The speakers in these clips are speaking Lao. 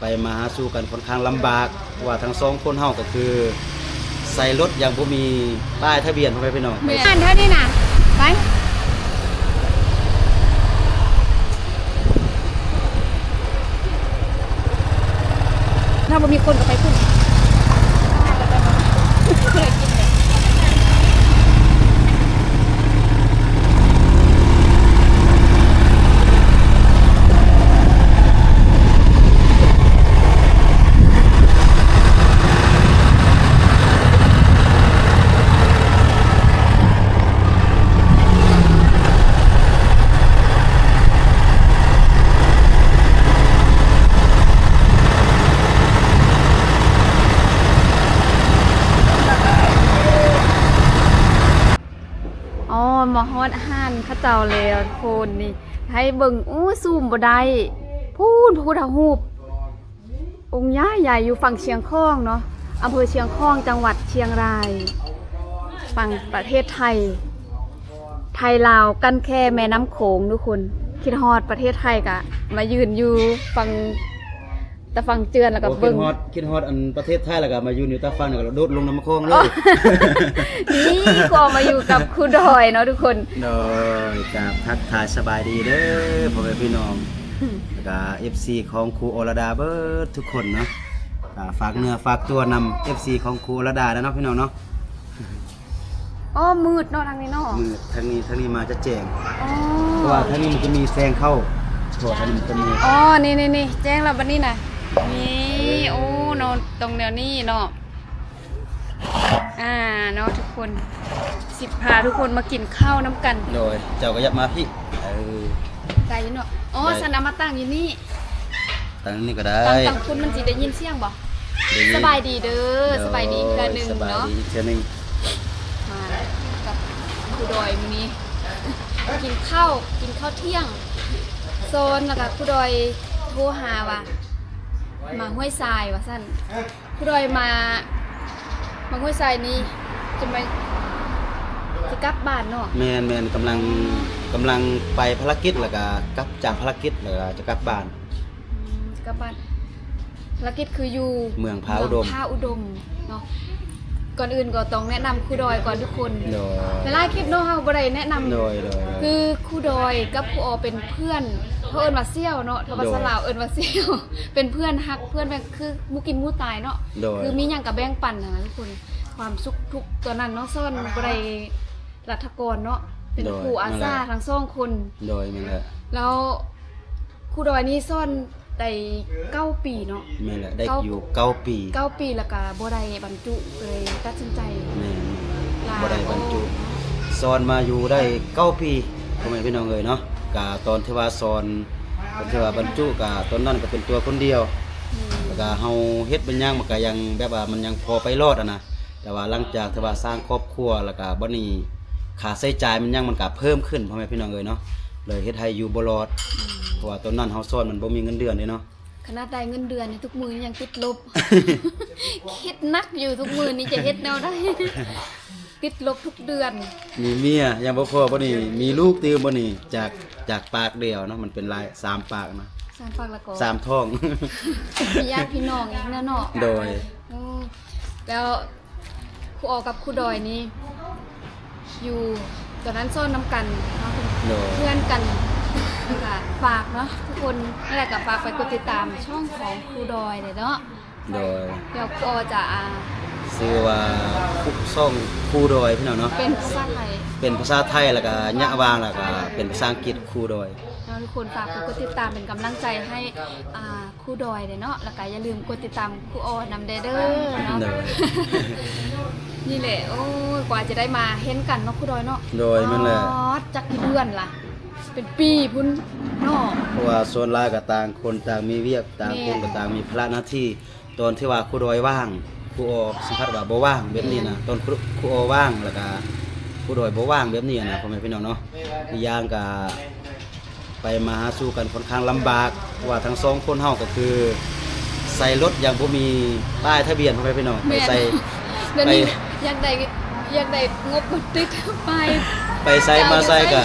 ໄປມາຫາສູ່ກັນຂ້ອນຂ້າງລຳບາກ ເພາະວ່າທັງສອງຄົນເຮົາກໍຄືໃສ່ລົດຢ່າງບໍ່ມີປ້າຍທະບຽນ ພໍ່ແມ່ພີ່ນ້ອງ. ແມ່ນ ເທົ່ານີ້ນະ ໄປ. ຖ້າບໍ່ມີຄົນກໍໄປພຸ້ນ. ອໍ ມາຮອດຮ້ານເຂົາເຈົ້າແລ້ວທຸກຄົນ. ນີ້ໃຫ້ເບິ່ງ ໂອ້ ຊູມບໍ່ໄດ້ ພຸ້ນ ພຸດທະຮູບ ອົງໃຫຍ່ໆ ຢູ່ຝັ່ງຊຽງຂອງເນາະ ອຳເພີຊຽງຂອງ ຈັງຫວັດຊຽງລາຍ ຝັ່ງປະເທດໄທ. ໄທລາວກັ້ນແຄ່ແມ່ນ້ຳໂຂງທຸກຄົນ. ຄິດຮອດປະເທດໄທກະມາຢືນຢູ່ຝັ່ງ ຕາຝັ່ງເຈື່ອນ ແລ້ວກໍ ໂອ້ ເບິ່ງ ຄິດຮອດ ຄິດຮອດອັນປະເທດໄທ ແລ້ວກໍມາຢູ່ໃນຕາຝັ່ງ ແລ້ວກໍໂດດລົງນ້ຳຂອງເລີຍ. ອໍ ນີ້ກໍມາຢູ່ກັບຄູດອຍເນາະທຸກຄົນ. ໂດຍ ກາບທັກທາຍສະບາຍດີເດີພໍ່ແມ່ພີ່ນ້ອງ ແລ້ວກໍເອັຟຊີຂອງຄູອໍລະດາເບີດທຸກຄົນເນາະ. ກໍຝາກເນື້ອຝາກຕົວນຳເອັຟຊີຂອງຄູອໍລະດາເດີເນາະພີ່ນ້ອງເນາະ. ອໍ ມືດເນາະທາງນີ້ເນາະ. ມືດ ທາງນີ້ ທາງນີ້ມາຈະແຈ້ງ. ອໍ ເພາະວ່າທາງນີ້ມັນຈະມີແສງເຂົ້າ ເພາະວ່າທາງນີ້ມັນຈະມີ. ອໍ ນີ້ໆໆ ແຈ້ງແລ້ວບັດນີ້ນະ. ນີ້ ເອີ ໂອ້ ເນາະ ຕ້ອງແນວນີ້ເນາະ. ອ່າ ເນາະທຸກຄົນ ຊິພາທຸກຄົນມາກິນເຂົ້ານຳກັນ. ໂດຍ ເຈົ້າກໍຢາກມາພີ້. ເອີ ໄດ້ຢູ່ເນາະ. ອໍ ໄດ້ ຊັ້ນເອົາມາຕັ້ງຢູ່ນີ້. ຕັ້ງນີ້ກໍໄດ້. ຕັ້ງ ຕັ້ງພຸ້ນ ມັນຊິໄດ້ຍິນສຽງບໍ່? ໄດ້ຍິນ. ສະບາຍດີເດີ. ໂດຍ ສະບາຍດີອີກເທື່ອໜຶ່ງເນາະ. ສະບາຍດີອີກເທື່ອໜຶ່ງ. ມາກັບຄູດອຍມື້ນີ້ ກິນເຂົ້າ ກິນເຂົ້າທ່ຽງ. ຊອນ ແລ້ວກໍຄູດອຍໂທຫາວ່າ ມາຫ້ວຍຊາຍວ່າຊັ້ນ. ຄູດອຍມາ ມາຫ້ວຍຊາຍນີ້ ຈະມາ ຈະກັບບ້ານເນາະ. ແມ່ນໆ ກຳລັງ ອືມ ກຳລັງໄປພາລະກິດ ແລ້ວກໍກັບຈາກພາລະກິດ ແລ້ວກໍຈະກັບບ້ານ. ອືມ ຈະກັບບ້ານ. ພາລະກິດຄືຢູ່ເມືອງຜາອຸດົມ ເມືອງຜາອຸດົມເນາະ. ກ່ອນອື່ນກໍຕ້ອງແນະນຳຄູດອຍກ່ອນທຸກຄົນ. ໂດຍ ຫຼາຍໆຄລິບເນາະ ເຮົາບໍ່ໄດ້ແນະນຳ. ໂດຍໆໆ ຄືຄູດອຍກັບຄູອໍເປັນເພື່ອນ ເຂົາເອີ້ນວ່າສ່ຽວເນາະ ຖ້າພາສາລາວເອີ້ນວ່າສ່ຽວ. ໂດຍ ເປັນເພື່ອນຮັກເພື່ອນແບບ ຄືໝູ່ກິນໝູ່ຕາຍເນາະ. ໂດຍ ຄືມີຫຍັງກໍແບ່ງປັນຫັ້ນນະທຸກຄົນ ຄວາມສຸກທຸກຕອນນັ້ນເນາະ. ຊອນບໍ່ໄດ້ລັດຖະກອນເນາະ ເປັນ ໂດຍ ຄູອາສາ ນັ້ນແຫຼະ ທັງສອງຄົນ. ໂດຍ ແມ່ນແຫຼະ. ແລ້ວຄູດອຍນີ້ສອນໄດ້ເກົ້າປີເນາະ. ແມ່ນແຫຼະ ໄດ້ ເກົ້າ ຢູ່ເກົ້າປີ ເກົ້າປີ ແລ້ວກໍບໍ່ໄດ້ບັນຈຸ ເລີຍຕັດສິນໃຈ ແມ່ນ ລາ ບໍ່ໄດ້ບັນຈຸ. ໂອ້ ສອນມາຢູ່ໄດ້ເກົ້າປີ ພໍ່ແມ່ພີ່ນ້ອງເອີຍເນາະ. ກະຕອນທີ່ວ່າສອນ ຕອນທີ່ວ່າບັນຈຸ ກະຕອນນັ້ນກະເປັນຕົວຄົນດຽວ. ອືມ ແລ້ວກະເຮົາເຮັດແມ່ນຫຍັງ ມັນກະຍັງແບບວ່າມັນຍັງພໍໄປລອດຫັ້ນນະ. ແຕ່ວ່າຫຼັງຈາກທີ່ວ່າສ້າງຄອບຄົວ ແລ້ວກະບັດນີ້ຄ່າໃຊ້ຈ່າຍມັນຫຍັງ ມັນກະເພີ່ມຂຶ້ນ ພໍ່ແມ່ພີ່ນ້ອງເອີຍເນາະ ເລີຍເຮັດໃຫ້ຢູ່ບໍ່ລອດ. ອືມ ເພາະວ່າຕອນນັ້ນເຮົາສອນມັນບໍ່ມີເງິນເດືອນເດ້ເນາະ. ຂະໜາດໄດ້ເງິນເດືອນນີ້ທຸກມື້ນີ້ຍັງຕິດລົບ. ຄິດໜັກຢູ່ທຸກມື້ນີ້ຈະເຮັດແນວໃດ ຕິດລົບທຸກເດືອນ. ມີເມຍຍັງບໍ່ພໍ ບັດນີ້ມີລູກຕື່ມ ບັດນີ້ຈາກ ຈາກປາກດຽວເນາະ ມັນເປັນຫຼາຍ ສາມປາກນະ. ສາມປາກ ແລ້ວກໍສາມທ້ອງ ມີຍາດພີ່ນ້ອງອີກນະເນາະ. ໂດຍ ໂອ້ ແລ້ວຄູອໍກັບຄູດອຍນີ້ ຢູ່ຕອນນັ້ນສອນນຳກັນເນາະ ໂດຍ ເພື່ອນກັນ. ແລ້ວກະຝາກເນາະທຸກຄົນ ແລ້ວກະຝາກໄປກົດຕິດຕາມຊ່ອງຂອງຄູດອຍເດ້ເນາະ. ໂດຍ ດຽວຄູອໍຈະ ອ່າ ຊື່ວ່າຊ່ອງຄູດອຍ ພີ່ນ້ອງເນາະ ເປັນພາສາໄທ ເປັນພາສາໄທ ແລ້ວກະຍະຫວ່າງ ແລ້ວກະເປັນພາສາອັງກິດ ຄູດອຍເນາະ. ທຸກຄົນຝາກໄປກົດຕິດຕາມເປັນກຳລັງໃຈໃຫ້ ອ່າ ຄູດອຍເດ້ເນາະ ແລ້ວກະຢ່າລືມກົດຕິດຕາມຄູອໍນຳແດ່ເດີເນາະ. ໂດຍ ນີ້ແຫຼະ ໂອ້ຍ ກວ່າຈະໄດ້ມາເຫັນກັນເນາະຄູດອຍເນາະ. ໂດຍ ແມ່ນແຫຼະ. ອໍ ຈັກກີ່ເດືອນລະ ເປັນປີພຸ້ນເນາະ ເພາະວ່າສ່ວນຫຼາຍກໍຕ່າງຄົນຕ່າງມີວຽກ ຕ່າງຄົນ ແມ່ນ ກໍຕ່າງມີພາລະໜ້າທີ່. ຕອນທີ່ວ່າຄູດອຍວ່າງ ຄູອໍສຳພັດວ່າບໍ່ວ່າງແບບນີ້ນະ. ແມ່ນ ຕອນຄູ ຄູອໍວ່າງ ແລ້ວກະຄູດອຍບໍ່ວ່າງແບບນີ້ນະ ພໍ່ແມ່ພີ່ນ້ອງເນາະ. ອີກຢ່າງກະ ໄປມາຫາສູ່ກັນຂ້ອນຂ້າງລຳບາກ ເພາະວ່າທັງສອງຄົນເຮົາກໍຄືໃສ່ລົດຢ່າງບໍ່ມີປ້າຍທະບຽນ ພໍ່ແມ່ພີ່ນ້ອງ. ແມ່ນ ໄປໃສ່ ດຽວນີ້ ໄປ ຢາກໄດ້ ຢາກໄດ້ງົບມາຕິດປ້າຍ ໄປໃສມາໃສກໍ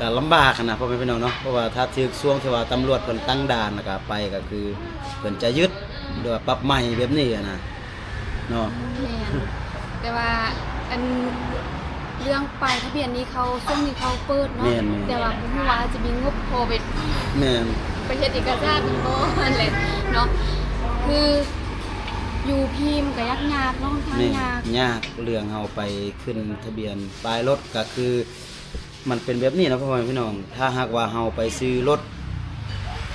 ກ ກໍລຳບາກຫັ້ນນະ ພໍ່ແມ່ພີ່ນ້ອງເນາະ, ເພາະວ່າຖ້າຖືກຊ່ວງທີ່ວ່າຕຳຫຼວດເພິ່ນຕັ້ງດ່ານ ແລ້ວກໍໄປ ກໍຄືເພິ່ນຈະຍຶດ ຫຼືວ່າປັບໃໝແບບນີ້ຫັ້ນນະເນາະ. ແມ່ນ ແຕ່ວ່າອັນເລື່ອງປ້າຍທະບຽນນີ້ ເຂົາ ຊ່ວງນີ້ເຂົາເປີດເນາະ. ແມ່ນໆ ແຕ່ວ່າບໍ່ຮູ້ວ່າຈະມີງົບພໍໄປ ແມ່ນ ໄປເຮັດເອກະສານບໍ່ຫັ້ນແຫຼະເນາະ. ຄືຢູ່ພີ້ມັນກໍຍາກໆເນາະ, ຂ້ອນຂ້າງຍາກ ຍາກເລື່ອງເຮົາໄປຂຶ້ນທະບຽນປ້າຍລົດ. ກໍຄືມັນເປັນແບບນີ້ເນາະ ພໍ່ແມ່ພີ່ນ້ອງ, ຖ້າຫາກວ່າເຮົາໄປຊື້ລົດ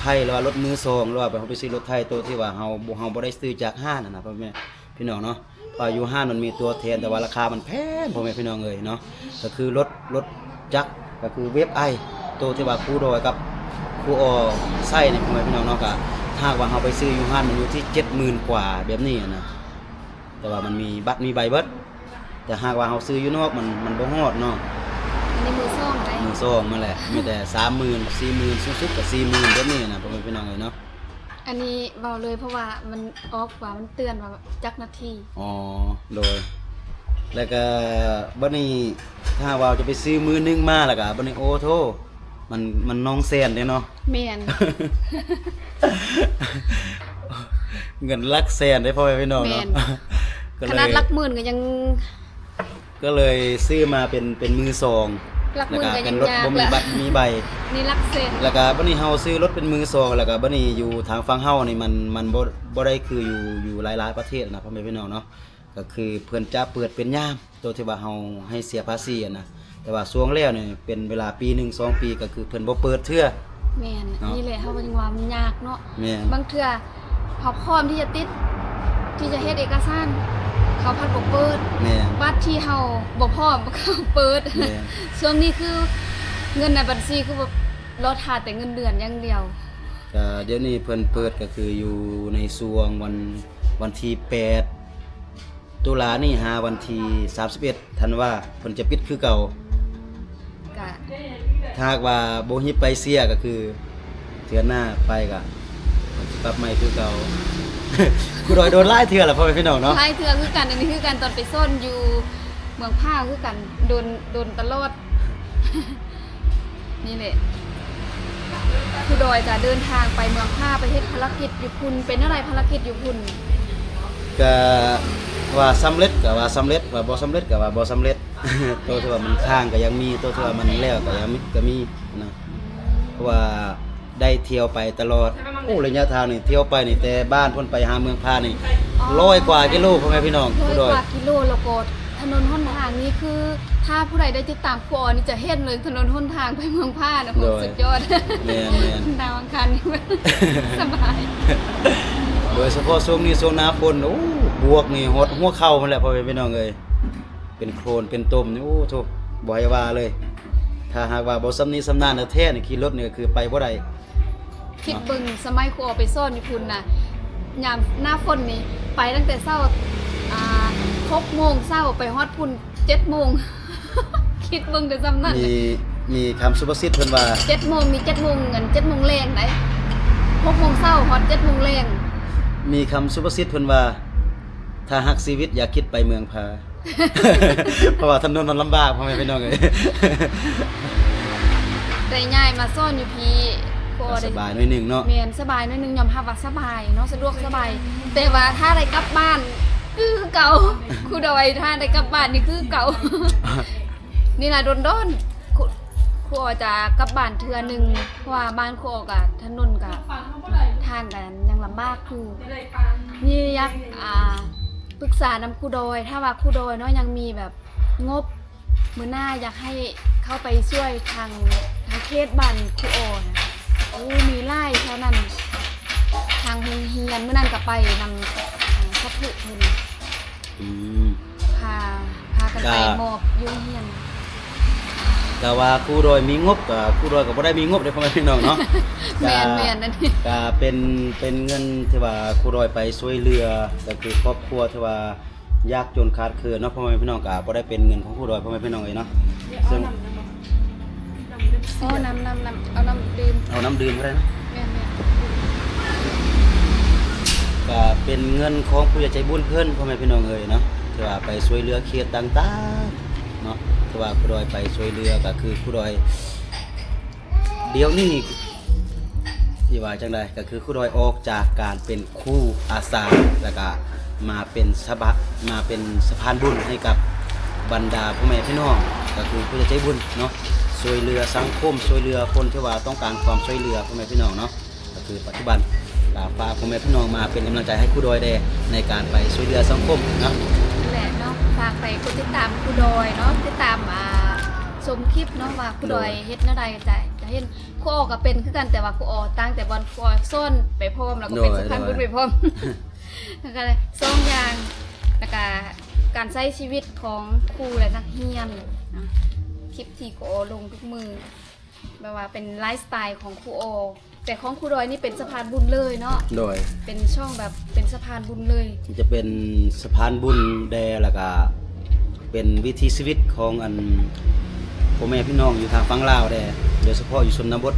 ໄຖ ຫຼືວ່າລົດມືສອງ ຫຼືວ່າໄປ ເຮົາໄປຊື້ລົດໄຖໂຕທີ່ວ່າເຮົາບໍ່ ເຮົາບໍ່ໄດ້ຊື້ຈາກຮ້ານຫັ້ນນະ ພໍ່ແມ່ພີ່ນ້ອງເນາະ. ວ່າຢູ່ຮ້ານມັນມີຕົວແທນ ແຕ່ວ່າລາຄາມັນແພງ ພໍ່ແມ່ພີ່ນ້ອງເອີຍເນາະ. ກໍຄືລົດ ລົດຈັກ ກໍຄືເວຟໄອ ໂຕທີ່ວ່າຄູດອຍກັບຄູອໍໃຊ້ນີ້ ພໍ່ແມ່ພີ່ນ້ອງເນາະ, ກໍຖ້າຫາກວ່າເຮົາໄປຊື້ຢູ່ຮ້ານ ມັນຢູ່ທີ່ເຈັດໝື່ນກວ່າແບບນີ້ນະ, ແຕ່ວ່າມັນມີບັດມີໃບເບິດ. ແຕ່ຫາກວ່າເຮົາຊື້ຢູ່ນອກ ມັນ ມັນບໍ່ຮອດເນາະ. ອັນນີ້ມືສອງໄດ໋ ມືສອງມາແຫຼະ ມີແຕ່ສາມໝື່ນ ສີ່ໝື່ນ ສູງສຸດກໍສີ່ໝື່ນແບບນີ້ນະ ພໍ່ແມ່ພີ່ນ້ອງເອີຍເນາະ. ອັນນີ້ເວົ້າເລີຍ ເພາະວ່າມັນອອກວ່າ ມັນເຕືອນວ່າຈັກນາທີ. ອໍ ໂດຍ. ແລ້ວກໍບັດນີ້ ຖ້າວ່າຈະໄປຊື້ມືໜຶ່ງມາ ແລ້ວກໍບັດນີ້ ໂອ້ໂທ້ ມັນ ມັນໜອງແສນເດ້ເນາະ. ແມ່ນ ເງິນຫຼັກແສນເດ້ ພໍ່ແມ່ພີ່ນ້ອງເນາະ. ແມ່ນ ກໍເລີຍ ຂະໜາດຫຼັກໝື່ນກໍຍັງ ກໍເລີຍຊື້ມາເປັນ ເປັນມືສອງ ຫຼັກໝື່ນກໍຍັງຍາກ ແລ້ວກໍເປັນລົດບໍ່ມີບັດມີໃບ ນີ້ຫຼັກແສນ. ແລ້ວກໍບັດນີ້ເຮົາຊື້ລົດເປັນມືສອງ ແລ້ວກໍບັດນີ້ຢູ່ທາງຝັ່ງເຮົານີ້ ມັນ ມັນບໍ່ ບໍ່ໄດ້ຄືຢູ່ ຢູ່ຫຼາຍໆປະເທດນະ ພໍ່ແມ່ພີ່ນ້ອງເນາະ. ກໍຄືເພິ່ນຈະເປີດເປັນຍາມ ໂຕທີ່ວ່າເຮົາໃຫ້ເສຍພາສີຫັ້ນນະ, ແຕ່ວ່າຊ່ວງແລ້ວນີ້ເປັນເວລາປີໜຶ່ງສອງປີ ກໍຄືເພິ່ນບໍ່ເປີດເທື່ອ. ແມ່ນ ເນາະ ນີ້ແຫຼະ ເຮົາກໍຍັງວ່າມັນຍາກເນາະ. ແມ່ນ ບາງເທື່ອເຮົາພ້ອມທີ່ຈະຕິດ ທີ່ຈະເຮັດເອກະສານ ເຂົາພັດບໍ່ເປີດ. ແມ່ນ ບັດທີ່ເຮົາບໍ່ພ້ອມ ເຂົາເປີດ. ແມ່ນ ຊ່ວງນີ້ຄືເງິນໃນບັນຊີຄືແບບລໍຖ້າແຕ່ເງິນເດືອນຢ່າງດຽວ. ກໍດຽວນີ້ເພິ່ນເປີດ ກໍຄືຢູ່ໃນຊ່ວງວັນ ວັນທີແປດ ຕຸລານີ້ຫາວັນທີສາມສິບເອັດທັນວາ ເພິ່ນຈະປິດຄືເກົ່າ. ກະ ຖ້າຫາກວ່າບໍ່ຮີບໄປເສຍ ກໍຄືເທື່ອໜ້າໄປກະ ເພິ່ນຊິປັບໃໝຄືເກົ່າ. ຄູດອຍໂດນຫຼາຍເທື່ອແລ້ວ ພໍ່ແມ່ພີ່ນ້ອງເນາະ, ຫຼາຍເທື່ອຄືກັນ. ອັນນີ້ຄືກັນ ຕອນໄປສອນຢູ່ເມືອງພາຄືກັນ ໂດນ ໂດນຕະຫຼອດ. ນີ້ແຫຼະ ຄູດອຍກະເດີນທາງໄປເມືອງພາ ໄປເຮັດພາລະກິດຢູ່ພຸ້ນ. ເປັນແນວໃດພາລະກິດຢູ່ພຸ້ນ? ກະວ່າສຳເລັດ ກະວ່າສຳເລັດ, ວ່າບໍ່ສຳເລັດ ກະວ່າບໍ່ສຳເລັດ. ໂຕທີ່ວ່າມັນຄ້າງກະຍັງມີ, ໂຕທີ່ວ່າມັນແລ້ວກະຍັງມີ ກະມີນະ, ເພາະວ່າໄດ້ທ່ຽວໄປຕະຫຼອດ. ໂອ້ ໄລຍະທາງນີ້ ທ່ຽວໄປນີ້ ແຕ່ບ້ານພຸ້ນໄປຫາເມືອງພານີ້ ອໍ ຮ້ອຍກວ່າກິໂລ ພໍ່ແມ່ພີ່ນ້ອງ. ຮ້ອຍກວ່າກິໂລ ແລ້ວກໍ ຖະໜົນຫົນທາງນີ້ຄື ຖ້າຜູ້ໃດໄດ້ຕິດຕາມຄູອໍນີ້ຈະເຫັນເລີຍ ຖະໜົນຫົນທາງໄປເມືອງພານະ. ໂດຍ ສຸດຍອດ. ແມ່ນໆ ດາວອັງຄານນີ້ສະບາຍ. ໂດຍສະເພາະຊ່ວງນີ້ ຊ່ວງໜ້າຝົນ ໂອ້ ບວກນີ້ຮອດຫົວເຂົ່າພຸ້ນແຫຼະ ພໍ່ແມ່ພີ່ນ້ອງເອີຍ, ເປັນໂຄລນເປັນຕົມນີ້ ໂອ້ໂທ້ ບໍ່ໃຫ້ວ່າເລີຍ. ຖ້າຫາກວ່າບໍ່ຊຳນິຊຳນານແທ້ໆນີ້ ຂີ່ລົດນີ້ກໍຄືໄປບໍ່ໄດ້. ຄິດເບິ່ງ ສະໄໝຄູອໍໄປສອນຢູ່ພຸ້ນນະ ຍາມໜ້າຝົນນີ້ ໄປຕັ້ງແຕ່ເຊົ້າ ອ່າ ຫົກໂມງເຊົ້າ ໄປຮອດພຸ້ນເຈັດໂມງ. ຄິດເບິ່ງແຕ່ສ່ຳນັ້ນ. ມີ ມີຄຳສຸພາສິດເພິ່ນວ່າ ເຈັດໂມງນີ້ ເຈັດໂມງ ອັນ ເຈັດໂມງແລງໃດ໋, ຫົກໂມງເຊົ້າຮອດເຈັດໂມງແລງ. ມີຄຳສຸພາສິດເພິ່ນວ່າ ຖ້າຮັກຊີວິດຢ່າຄິດໄປເມືອງພາ. ເພາະວ່າຖະໜົນມັນລຳບາກ ພໍ່ແມ່ພີ່ນ້ອງເອີຍ. ໄດ້ຍ້າຍມາສອນຢູ່ພີ້ ກໍ ກໍໄດ້ສະບາຍໜ້ອຍໜຶ່ງເນາະ. ແມ່ນ ສະບາຍໜ້ອຍໜຶ່ງ, ຍອມຮັບວ່າສະບາຍເນາະ, ສະດວກສະບາຍ. ແຕ່ວ່າຖ້າໄດ້ກັບບ້ານຄືເກົ່າ ຄູດອຍ, ຖ້າໄດ້ກັບບ້ານນີ້ຄືເກົ່າ. ນີ້ລະ ດົນໆ ຄູ ຄູອໍຈະກັບບ້ານເທື່ອໜຶ່ງ, ເພາະວ່າບ້ານຄູອໍກະ ຖະໜົນກະ ທາງກະຍັງລຳບາກຢູ່. ນີ້ຢາກ ອ່າ ປຶກສານຳຄູດອຍ, ຖ້າວ່າຄູດອຍເນາະ ຍັງມີແບບງົບ ມື້ໜ້າຢາກໃຫ້ເຂົ້າໄປຊ່ວຍທາງ ທາງເຂດບ້ານຄູອໍນະ. ໂອ້ ມີຫຼາຍແຖວນັ້ນ, ທາງໂຮງຮຽນ ມື້ນັ້ນກະໄປນຳ ອ່າ ສາທຸເພິ່ນ. ອືມ ພາ ພາກັນໄປ ກະ ມອບຢູ່ໂຮງຮຽນ. ກະວ່າຄູດອຍມີງົບ ກະຄູດອຍກະບໍ່ໄດ້ມີງົບເດ້ ພໍ່ແມ່ພີ່ນ້ອງເນາະ. ແມ່ນໆ ກະ ນັ້ນ ກະເປັນ ເປັນເງິນທີ່ວ່າຄູດອຍໄປຊ່ວຍເຫຼືອ ກະຄືຄອບຄົວທີ່ວ່າຍາກຈົນຂາດເຂີນເນາະ ພໍ່ແມ່ພີ່ນ້ອງ, ກະບໍ່ໄດ້ເປັນເງິນຂອງຄູດອຍ ພໍ່ແມ່ພີ່ນ້ອງເອີຍເນາະ. ເຊິ່ງ ອໍ ນ້ຳ ນ້ຳ ນ້ຳ ເອົານ້ຳດື່ມ ເອົານ້ຳດື່ມກໍໄດ້ເນາະ. ແມ່ນໆ ກະເປັນເງິນຂອງຜູ້ໃຫຍ່ໃຈບຸນເພິ່ນ ພໍ່ແມ່ພີ່ນ້ອງເອີຍເນາະ, ທີ່ວ່າໄປຊ່ວຍເຫຼືອເຂດຕ່າງໆເນາະ, ທີ່ວ່າຄູດອຍໄປຊ່ວຍເຫຼືອ ກະຄືຄູດອຍ ດຽວນີ້ ຊິວ່າຈັ່ງໃດ ກໍຄືຄູດອຍອອກຈາກການເປັນຄູອາສາ ແລ້ວກໍມາເປັນສະບະ ມາເປັນສະພານບຸນໃຫ້ກັບບັນດາພໍ່ແມ່ພີ່ນ້ອງ ກໍຄືຜູ້ໃຈບຸນເນາະ ຊ່ວຍເຫຼືອສັງຄົມ ຊ່ວຍເຫຼືອຄົນທີ່ວ່າຕ້ອງການຄວາມຊ່ວຍເຫຼືອ ພໍ່ແມ່ພີ່ນ້ອງເນາະ. ກໍຄືປັດຈຸບັນກໍຝາກພໍ່ແມ່ພີ່ນ້ອງມາເປັນກຳລັງໃຈໃຫ້ຄູດອຍແດ່ ໃນການໄປຊ່ວຍເຫຼືອສັງຄົມເນາະ. ນັ້ນແຫຼະເນາະ ຝາກໄປກົດຕິດຕາມຄູດອຍເນາະ ຕິດຕາມ ອ່າ ຊົມຄລິບເນາະ ວ່າຄູດອຍ ໂດຍ ເຮັດແນວໃດ ຈະ ຈະເຫັນ ຄູອໍກໍເປັນຄືກັນ ແຕ່ວ່າຄູອໍຕ່າງແຕ່ບ່ອນ ຄູອໍສອນໄປພ້ອມ ແລ້ວກໍເປັນ ໂດຍ ສະພານບຸນ ໂດຍ ໄປພ້ອມ ແລ້ວກໍສອງຢ່າງ ແລ້ວກໍການໃຊ້ຊີວິດຂອງຄູ ແລະ ນັກຮຽນເນາະ ຄລິບທີ່ຄູອໍລົງທຸກມື້ ແບບວ່າເປັນໄລຟ໌ສະໄຕຂອງຄູອໍ ແຕ່ຂອງຄູດອຍນີ້ເປັນສະພານບຸນເລີຍເນາະ. ໂດຍ ເປັນຊ່ອງແບບເປັນສະພານບຸນເລີຍ ທີ່ຈະເປັນສະພານບຸນແດ່ ແລ້ວກະເປັນວິຖີຊີວິດຂອງອັນ ພໍ່ແມ່ພີ່ນ້ອງຢູ່ທາງຝັ່ງລາວແດ່ ໂດຍສະເພາະຢູ່ຊົນນະບົດ.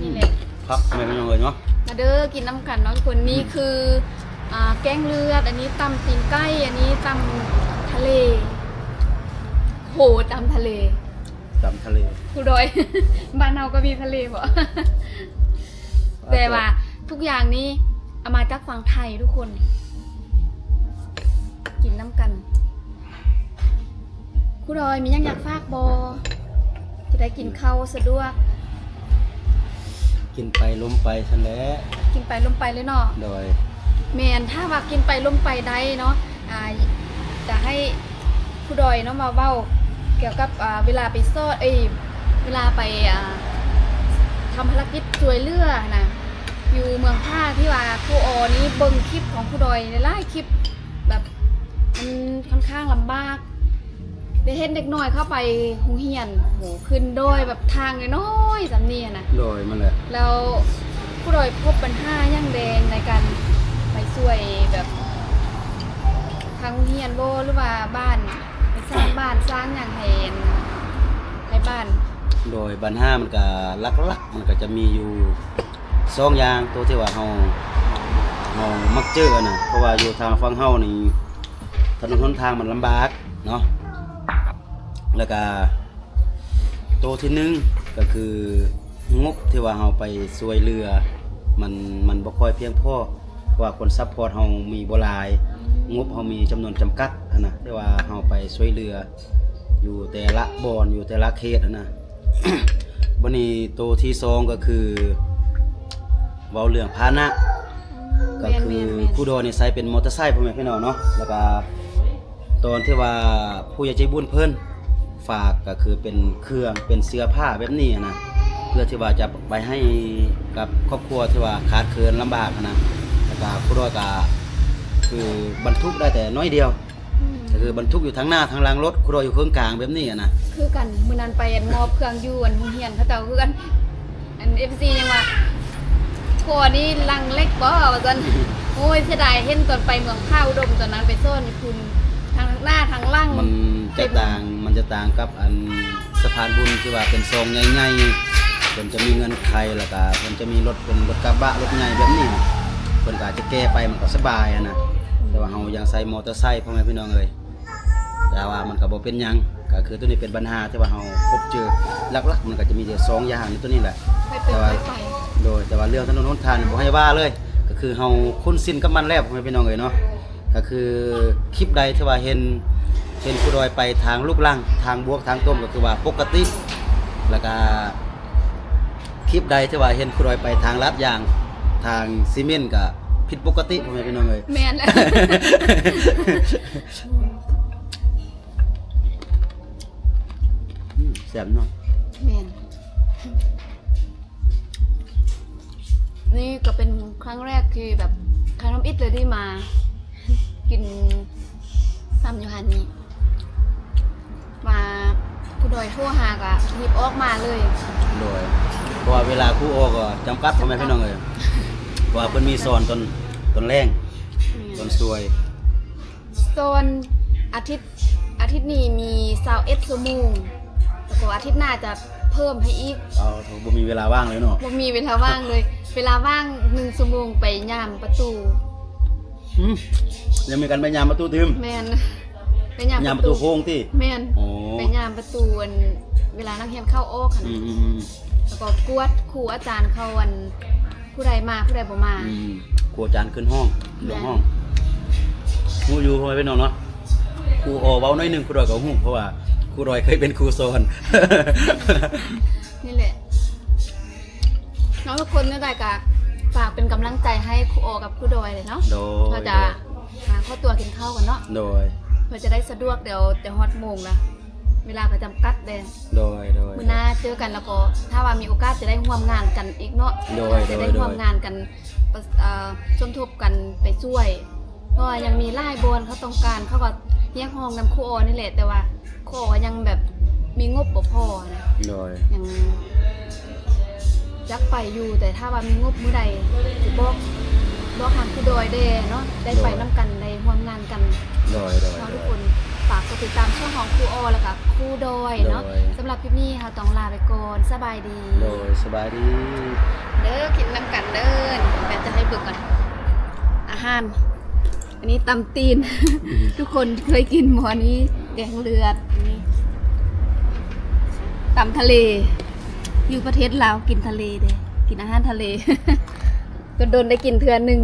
ນີ້ແຫຼະ ຄັກ ພໍ່ແມ່ພີ່ນ້ອງເອີຍເນາະ ມາເດີ ກິນນຳກັນເນາະທຸກຄົນ. ອືມ ນີ້ຄື ອ່າ ແກງເລືອດ ອັນນີ້ຕຳຕີນໄກ່ ອັນນີ້ຕຳທະເລ ໂຫ ຕຳທະເລ ຕຳທະເລ ຄູດອຍ ບ້ານເຮົາກໍມີທະເລບໍ? ແຕ່ວ່າທຸກຢ່າງນີ້ເອົາມາຈາກຝັ່ງໄທທຸກຄົນ ກິນນຳກັນ. ຄູດອຍມີຫຍັງຢາກຝາກບໍ່? ຈະໄດ້ກິນເຂົ້າສະດວກ ກິນໄປລົມໄປຊັ້ນແຫຼະ ກິນໄປລົມໄປເລີຍເນາະ. ໂດຍ ແມ່ນ ຖ້າວ່າກິນໄປລົມໄປໄດ້ເນາະ ອ່າ ຈະໃຫ້ຄູດອຍເນາະມາເວົ້າກ່ຽວກັບ ອ່າ ເວລາໄປຊອດ ເອີຍ ເວລາໄປ ອ່າ ທຳພາລະກິດຊ່ວຍເຫຼືອຫັ້ນນະ ຢູ່ເມືອງພາກ ທີ່ວ່າຄູອໍນີ້ເບິ່ງຄລິບຂອງຄູດອຍຫຼາຍໆຄລິບ ແບບມັນຄ່ອນຂ້າງລຳບາກ ໄດ້ເຫັນເດັກນ້ອຍເຂົ້າໄປໂຮງຮຽນ ໂຫ ຂຶ້ນດອຍແບບທາງນ້ອຍໆສ່ຳນີ້ຫັ້ນນະ. ໂດຍ ແມ່ນແຫຼະ ແລ້ວຄູດອຍພົບບັນຫາຫຍັງແດ່ໃນການໄປຊ່ວຍແບບທາງໂຮງຮຽນບໍ່ ຫຼືວ່າບ້ານ ໄປສ້າງບ້ານສ້າງຫຍັງໃຫ້ ໃຫ້ບ້ານ? ໂດຍ ບັນຫາມັນກະຫຼັກໆ ມັນກະຈະມີຢູ່ສອງຢ່າງ ໂຕທີ່ວ່າເຮົາ ເຮົາມັກເຈີຫັ້ນນະ ເພາະວ່າຢູ່ທາງຝັ່ງເຮົານີ້ ຖະໜົນຫົນທາງມັນລຳບາກເນາະ ແລ້ວກະໂຕທີໜຶ່ງກໍຄືງົບທີ່ວ່າເຮົາໄປຊ່ວຍເຫຼືອ ມັນ ມັນບໍ່ຄ່ອຍພຽງພໍ ເພາະວ່າຄົນຊັບພອດເຮົາມີບໍ່ຫຼາຍ ງົບເຮົາມີຈຳນວນຈຳກັດຫັ້ນນະ ແຕ່ວ່າເຮົາໄປຊ່ວຍເຫຼືອຢູ່ແຕ່ລະບ່ອນ ຢູ່ແຕ່ລະເຂດຫັ້ນນະ. ບັດນີ້ໂຕທີສອງກໍຄືເວົ້າເລື່ອງພາຫະນະ ອືມ ກໍຄື ແມ່ນໆໆ ຄູດອຍນີ້ໃຊ້ເປັນມໍເຕີໄຊພໍ່ແມ່ພີ່ນ້ອງເນາະ ແລ້ວກໍຕອນທີ່ວ່າຜູ້ໃຫຍ່ໃຈບຸນເພິ່ນຝາກ ກໍຄືເປັນເຄື່ອງ ເປັນເສື້ອຜ້າແບບນີ້ຫັ້ນນະ ເພື່ອທີ່ວ່າຈະໄປໃຫ້ກັບຄອບຄົວທີ່ວ່າຂາດເຂີນລຳບາກຫັ້ນນະ ແລ້ວກໍຄູດອຍກໍຄືບັນທຸກໄດ້ແຕ່ໜ້ອຍດຽວ ອືມ ກໍຄືບັນທຸກຢູ່ທາງໜ້າທາງຫຼັງລົດ ຄູດອຍຢູ່ເຄິ່ງກາງແບບນີ້ຫັ້ນນະ. ຄືກັນ ມື້ນັ້ນໄປອັນມອບເຄື່ອງຢູ່ອັນໂຮງຮຽນເຂົາເຈົ້າຄືກັນ ອັນ ເອັຟຊີ ຍັງວ່າ ພໍ່ນີ້ລັງເຫຼັກບໍ່ ວ່າຊັ້ນ. ໂອ້ຍ ເສຍດາຍ ເຫັນຕອນໄປເມືອງພາອຸດົມຕອນນັ້ນ ໄປສອນຢູ່ພຸ້ນ ທັງໜ້າທັງຫຼັງ ມັນຈະຕ່າງ ມັນຈະຕ່າງກັບອັນສະພານບຸນທີ່ວ່າເປັນຊ່ອງໃຫຍ່ໆ ເພິ່ນຈະມີເງື່ອນໄຂ ແລ້ວກະເພິ່ນຈະມີລົດເປັນລົດກະບະ ລົດໃຫຍ່ແບບນີ້ ເພິ່ນກະອາດຈະແກ່ໄປ ມັນກໍສະບາຍຫັ້ນນະ ແຕ່ວ່າເຮົາຍັງໃຊ້ມໍເຕີໄຊ ພໍ່ແມ່ພີ່ນ້ອງເອີຍ. ແຕ່ວ່າມັນກໍບໍ່ເປັນຫຍັງ ກໍຄືໂຕນີ້ເປັນບັນຫາທີ່ວ່າເຮົາພົບເຈີ ຫຼັກໆ ມັນກໍຈະມີຢູ່ສອງຢ່າງໃນໂຕນີ້ແຫຼະ ແຕ່ວ່າ ໂດຍ ແຕ່ວ່າເລື່ອງຖະໜົນຫົນທາງນີ້ບໍ່ໃຫ້ວ່າເລີຍ ກໍຄືເຮົາຄຸ້ນຊິນກັບມັນແລ້ວ ພໍ່ແມ່ພີ່ນ້ອງເອີຍເນາະ. ກໍຄືຄລິບໃດທີ່ວ່າເຫັນ ເຫັນຜູ້ດອຍໄປທາງລູກລັງ ທາງບວກ ທາງຕົງ ກໍຄືວ່າປົກກະຕິ ແລ້ວກໍ ຄລິບໃດທີ່ວ່າເຫັນຄູດອຍໄປທາງລາດຢາງ ທາງຊີເມັນ ກະຜິດປົກກະຕິ ພໍ່ແມ່ພີ່ນ້ອງເອີຍ. ແມ່ນແຫຼະ ອືມ ແຊບເນາະ. ແມ່ນ ນີ້ກໍເປັນຄັ້ງແລກທີ່ແບບ ຄັ້ງທຳອິດເລີຍທີ່ມາກິນ ຕຳຢູ່ຫັ້ນນີ້ ມາ ຄູດອຍໂທຫາກະຮີບອອກມາເລີຍ. ໂດຍ ເພາະວ່າເວລາຄູອອກກໍຈຳກັດ ພໍ່ແມ່ພີ່ນ້ອງເອີຍ ເພາະວ່າເພິ່ນມີສອນຕອນ ຕອນແລງ ແມ່ນ ຕອນສວຍ ສອນອາທິດ ອາທິດນີ້ມີຊາວເອັດຊົ່ວໂມງ ແລ້ວກໍອາທິດໜ້າຈະເພີ່ມໃຫ້ອີກ. ເອົາ ບໍ່ມີເວລາວ່າງເລີຍເນາະ. ບໍ່ມີເວລາວ່າງເລີຍ ເວລາວ່າງໜຶ່ງຊົ່ວໂມງໄປຍາມປະຕູ. ອືມ ຍັງມີການໄປຍາມປະຕູຕື່ມ? ແມ່ນ ໄປຍາມ ຍາມປະຕູໂຮງຕິ? ແມ່ນ. ອໍ ໄປຍາມປະຕູອັນ ເວລານັກຮຽນເຂົ້າອອກຫັ້ນ ອືມໆໆ ແລ້ວກໍກວດຄູອາຈານເຂົາ ອັນ ຜູ້ໃດມາ ຜູ້ໃດບໍ່ມາ ອືມ ຄູອາຈານຂຶ້ນຫ້ອງ ແມ່ນ ລົງຫ້ອງ ຮູ້ຢູ່ ພໍ່ແມ່ພີ່ນ້ອງເນາະ ຄູອໍເວົ້າໜ້ອຍໜຶ່ງ ຄູດອຍກໍຮູ້ ເພາະວ່າຄູດອຍເຄີຍເປັນຄູສອນ ນີ້ແຫຼະ ເນາະ ທຸກຄົນ ແນວໃດກໍຝາກເປັນກຳລັງໃຈໃຫ້ຄູອໍກັບຄູດອຍເລີຍເນາະ ໂດຍ ເຮົາຈະ ໂດຍ ຫາຂໍຕົວກິນເຂົ້າກັນເນາະ ໂດຍ ເພື່ອຈະໄດ້ສະດວກ ດຽວຈະຮອດໂມງລະ ເວລາກໍຈຳກັດເດ້ ໂດຍ ໂດຍ ມື້ໜ້າເຈີກັນ ແລ້ວກໍຖ້າວ່າມີໂອກາດຈະໄດ້ຮ່ວມງານກັນອີກເນາະ ໂດຍ ຈະໄດ້ ໂດຍ ຮ່ວມງານກັນ ເອີ ສົມທົບກັນໄປຊ່ວຍ ເພາະວ່າຍັງມີຫຼາຍບ່ອນເຂົາຕ້ອງການ ເຂົາກໍຮຽກຮ້ອງນຳຄູອໍນີ້ແຫຼະ ແຕ່ວ່າຄູອໍຍັງແບບມີງົບບໍ່ພໍນະ ໂດຍ ຍັງຢາກໄປຢູ່ ແຕ່ຖ້າວ່າມີງົບມື້ໃດ ຊິບອກ ບອກທາງຄູດອຍແດ່ເນາະ ໄດ້ໄປ ໂດຍ ນຳກັນ ໄດ້ຮ່ວມງານກັນ ໂດຍ ໂດຍ ເນາະ ໂດຍ ທຸກຄົນ ຝາກກົດຕິດຕາມຊ່ອງຂອງຄູອໍ ແລ້ວກໍຄູດອຍເນາະ ໂດຍ ສຳລັບຄລິບນີ້ເຮົາຕ້ອງລາໄປກ່ອນ ສະບາຍດີ ໂດຍ ສະບາຍດີ ເດີ ກິນນຳກັນເດີ ແມ່ຈະໃຫ້ເບິ່ງກ່ອນ ອາຫານ ອັນນີ້ຕຳຕີນ ອືມ ທຸກຄົນເຄີຍກິນບໍ່? ອັນນີ້ແກງເລືອດ ອັນນີ້ຕຳທະເລ ຢູ່ປະເທດລາວກິນທະເລເດ້ ກິນອາຫານທະເລ ດົນໆໄດ້ກິນເທື່ອໜຶ່ງ